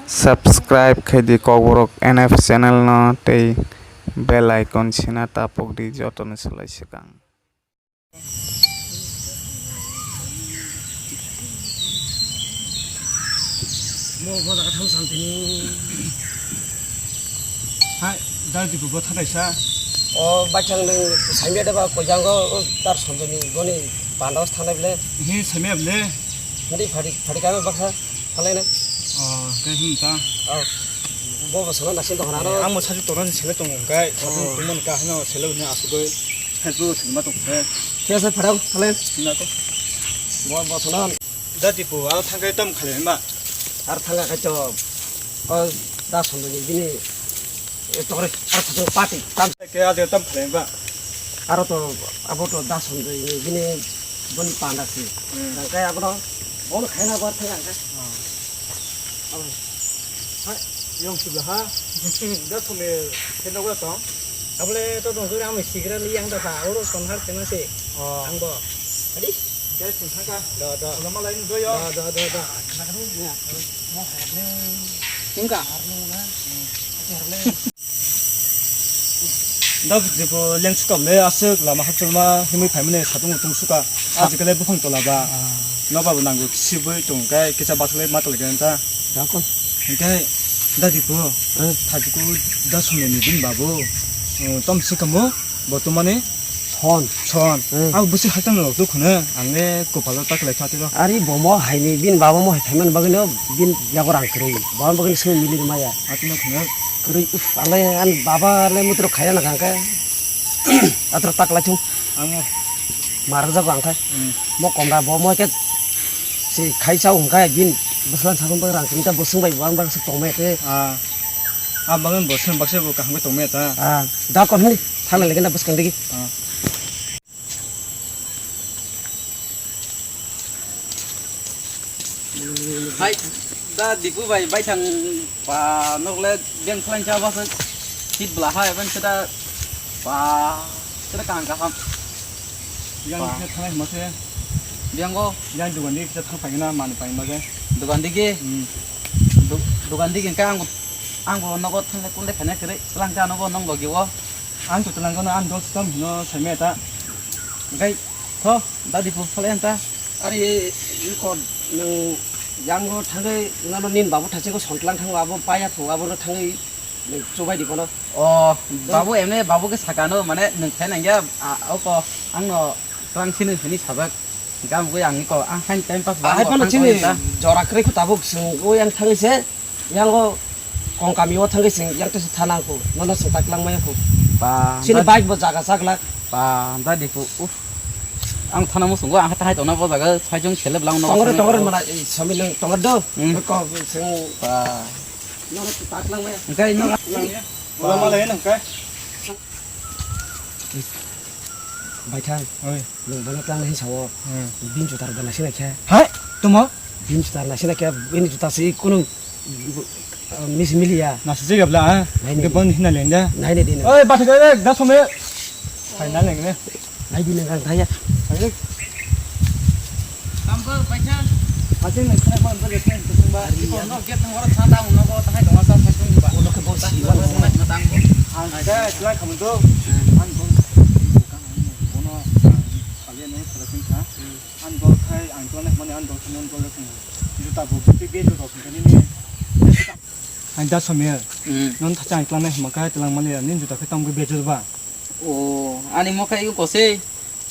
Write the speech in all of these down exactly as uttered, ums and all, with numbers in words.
Subscribe khai di Kokborok N F channel no tei bell icon sina tapok di joto ni slai swkang. Mo bo jaga thang sam tini. Hai, dal di bubo thanai sa. O baithang nang samya da ba koi jango o dar sonjoni goni pandaos thanai ble. Hi samya ble. Hadi phadi phadi kami baksa. Phalai na. Oh, khe him ta. Oh. Bo bo sana nasin tong hana. Ang mo sasu tong nani sele tong kai. Sasu tong mon ka hano sele ni asugoi. Help bo sima tong khe. Khe sa phadao phalai. Na to. Bo bo sana. Dati po, aro thangkai tam khale ma. Ar thanga kai to. O da sondo ni bini. E tore ar thang pati tam. Ke aje tam khale ba. Aro to abo to da sondo ni bini boni panda si. Hmm. Nang kai abo no. Bo khaina bar thanga kai. Hai, yong sibla ha. Da sumi khe nogla tong. Abole to tong suri ami sigra li yang da sa. Oro kon har sema se. Oh. Ang bo. Adi. Ke sing thangka. Da, da. Ola malai do yo. Da, da, da, da. Tingka. Da jibo leng sukam le aswk lama hachulma himwi phaimani satung utung suka. Ah. Sajikale buphang tola ba. Ah. No babu nango kisi bui tong kai kisa bathale matol gen ta. Dakon. Hingke da dipo. Eh. Thajiku da somni ni din babu. Oh, tom sikamo botomani. Son. Son. Eh. Abo busi haltang rok tu khuna. Angle kopalo tak lai thati ro. Ari bomo haini bin baba mo hai thaiman bagino bin yago rang kwrwi. Baba bagino simi mili maya. Atino khuna. Kwrwi uf ale an baba le mutro khaya na kangka. Atro tak lai thung. Amo. Mar jago ang khai. Hmm. Mo komra bo mo ke si khai chao hung khai bin bwslan sakon bwswng bai buang bwswng tong me te. Ah. Ah, bangan bwswng baksa bo kaham tong me ta. Ah, da kon hini thang le na bwskang digi. Ah. Hai, da Dipu bai, bai thang pa nok le beng khlai cha ba se hit bla hai ban se da pa se da kang kaham. Yang pa. Khe thanai hima se. Yang go. Yang dugan di kisa thang pai na mani pai ma ge. Dugan di ge. Hmm. Du-, dugan di ge ka ang, ang bo nogo thang le kun le khane kre lang cha nogo nong logi o. Ang to telang kono ang dol sitom hino saimaya ta. Engkai tho, da Dipu phalai ang ta. Ari, iko nwng yango thangwi nono nin babu thaiseko sontlang thango abo paya tho abono thangwi nwng chubai di kono. O, babu emne babu ke sakano mane nwng thai nangya, a, oko angno twlang sini hini sajak. Gam goi ang iko ang hain time pass ba. Ahai pano chini jora kwrwi kho tabuk swng oi ang thangwi se. Yango kong kami o thangwi sing yang tesa thana ko nono sing taklang maya ko. Ba, sini da- bike bo jaga chaglak. Ba, da Dipu, uf. Ang thana mo sungo, ang hatai tona bo jaga, saijong selep lang no. Tongor, tongor mana, eh, sami nang tongor do. Hmm. Ko sing. Ba. Nono sing taklang maya. Engkai no. Wala mala ya nang kai. Baithang. Oi. Nwng bono tlang nai sao. Hmm. Bini juta rok naising naikhe. Hai, tamo? Bini juta naising naikhe, bini juta se kunu, uh, mis miliya. Nasi je gabla, ha? Nai, nai. Ke bon hina lengda. Nai, nai, di, nai. Oi, bathai, oi, da some. Hai, na leng ne. Nai, di, nai, nai, ya. Hai. Tambo, bacha. Ate ne khana kon bo lekha kusung ba. Ari, ko ya. No get nang ora sa ta no ko ta hai dong sa sa sung ba. Ono ke bo si wa no. Ang da try khamu do. Hmm. Ang bon. Bono, ang kaliya no sa sung kha. Hmm. Ang dol khai, ang dol nai mani ang dol khai, ang dol khai. Juta bo, be, be, juta bo, khai ni. Ang da somya. Hmm. Non thacha ang tlang nai hima khai, tlang mani, ani juta khai tamo be, be, juta ba. O, ani mo khai ko se.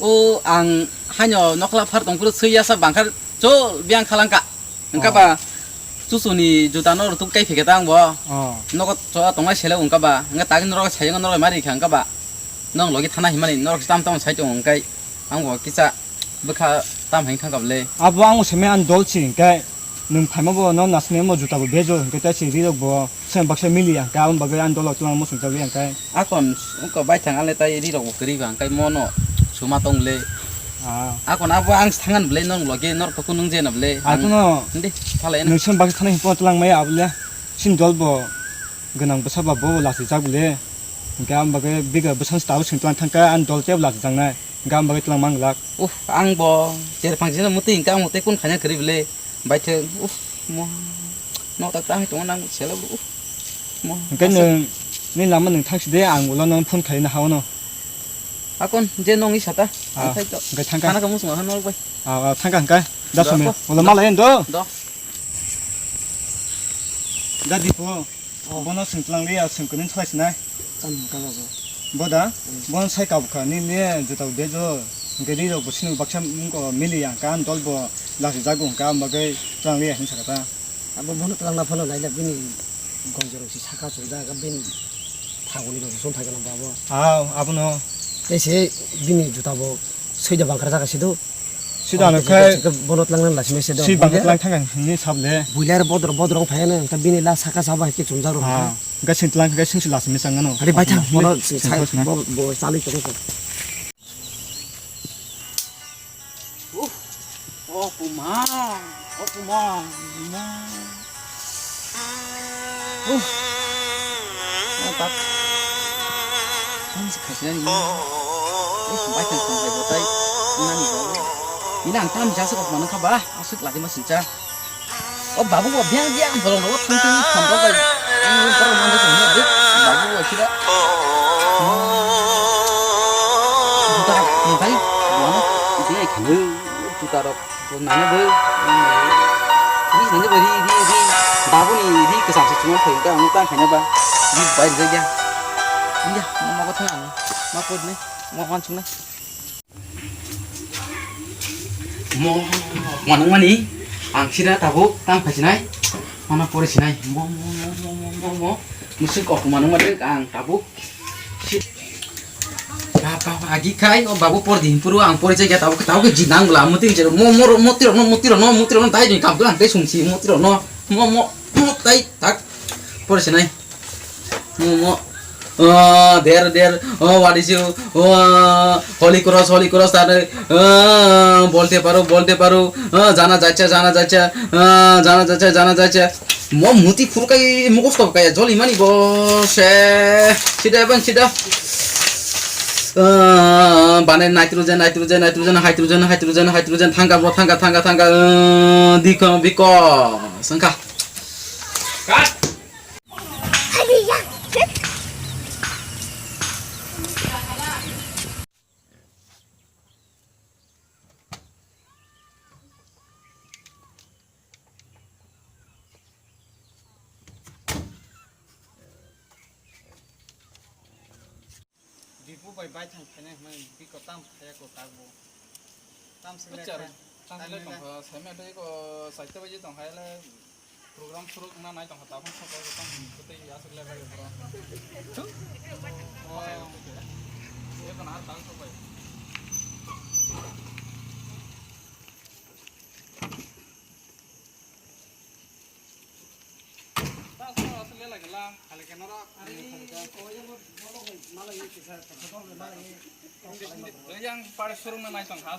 O, ang haino nokla phar tong phuru sui yasa bangkhar cho biang khalang ka. Engka ba, chuchu ni juta no rutuk kai phiketa ang bo. Oh. Nogo cho tongnai sele engka ba. Engka tagin norok sayang norok mari kha engka ba. Nong logi thana himani norok tam tam sai tong engkai. Ang bo kisa bwkha tam hai thang kable. Abo ang seme an dol si engkai. Nwng phaima bo no nasne mo juta bo bejo hwnkhe tai si rirok bo sem baksa mili ya ka, aboni bagwi ang dolo twlang muchung jagwi ang kai. Akon wngkha baithang ale tai rirok bo kwrwi ba hwnkhe mono suma tong le. Ah. Akon abo ang thangan ble nong loge nor kok nung jena ble. Ang kuno hindi phalai nwng sem baksa thani hwnkhe twlang maya abole sin dol bo gwnang bwsa ba bo lasi jak ble. Hwnkhe aboni bagwi biga bwsa tabuk sing twlang thangkha ang dol tei lasi jaknai. Hwnkhe aboni bagwi twlang mang glak. Uff, ang bo cherphang jina mutwi hwnkhe ang mutwi kun khaina kwrwi ble. Baithang, uff, mo. Nok tak tang tongo nang sela bu. Mo. Hingke nwng, ni lama nwng thangsi de, ang ulo nang phone khaina hao no. Akon, je nong ni sata. Ah, ang khai to. Hingke thangka. Thana kamu sung ha norok bai. Ah, ah, thangka hingke. Da Do sumi. Ako. Ulo malai do. Do. Da di po. Oh. Bono sing tlang liya, sing kunin thlai sinai. Tam hingka ba bo. Boda, hmm. Bon sai kabukha, ni, ni juta ude jo, hingke ri rok bo sini baksa mungko mili yang ka, dol bo lasi jago hingka, bagwi tlang liya hinsa kata. Abo bono tlang na phano naila bini gonjorok si saka chujak, bini thaguni rok sung thai gana babo. Aw, abono. Tei se bini juta bo soida bangkra jaga sido. Sida ano khai. Bono tlang na lasi mese do. Si bangkra tlang thang ni sable. Builar bodro bodro phayana, ta bini la saka saba ke chumjak rok. Ah. Gasing tlang, gasing si lasing misang ano. Ari bai thang, bono si sai, bo, bo, chalwi tong kho. Uh, oh, puma, oh, puma, puma. Uh, oh, tak. Ang si khasi ani. Uh, bai thang thang bai botai. Nani babu. Ina ang tam jasa kok mana kha ba? Asuk lagi mas sincha. O babu bo biang biang bolong rogo thang thang thang rogo. Ang room poro mande ko hino dik. Babu bo sida. Juta rok ni bai. Buano. Ide khanu. Juta rok. Nani bai. Ri nani bai ri ri ri. Babu ni ri kesam se cuma thai ka ang tang khanya ba. Ri bai ri ya. Iya, ma ko thang. Ma ko ni. Ma wan chung na. Mo, manung mani, ang sida tabuk, tang phai sinai, mana pore sinai, mo, mo, mo. Musik kok manung mani, ang tabuk. Ba, ba, ba, agi khai, o babu por din puru, ang pore jai tabuk, tabuk ji nang bla, muti je, mo, mo, mo, tiro, no, mo, tiro, no, mo, tiro, no, dai ni kam tu, ang tei sung si, mo, tiro, no, mo, mo, mo, dai, tak, pore sinai. Mo, mo. Oh, there, there. Oh, what is you? Oh, Holy Cross, Holy Cross, that, oh, bolte paro, bolte paro. Oh, jana jaicha, jana jaicha. Oh, jana jaicha, jana jaicha. Mo muti phurkai mukosto kaya joli mani bo se. Sida bang sida. Oh, bane nitrogen, nitrogen, nitrogen, hydrogen, hydrogen, hydrogen, thangka bo, thangka, thangka, thangka. Oh, diko, biko. Sangka. Cut. Dipu bai bai thang phainai hwnwi biko tam phaiya ko kagbo. Tam se le Char, kha. Tam se le tong kha, sai me to iko saita baji tong kha le program suru na nai tong kha, ta phone sokol tong kha, tei asuk le bai bro. Oh, ye ko na tang sokol. Yang paling suruh nang naik tong khas.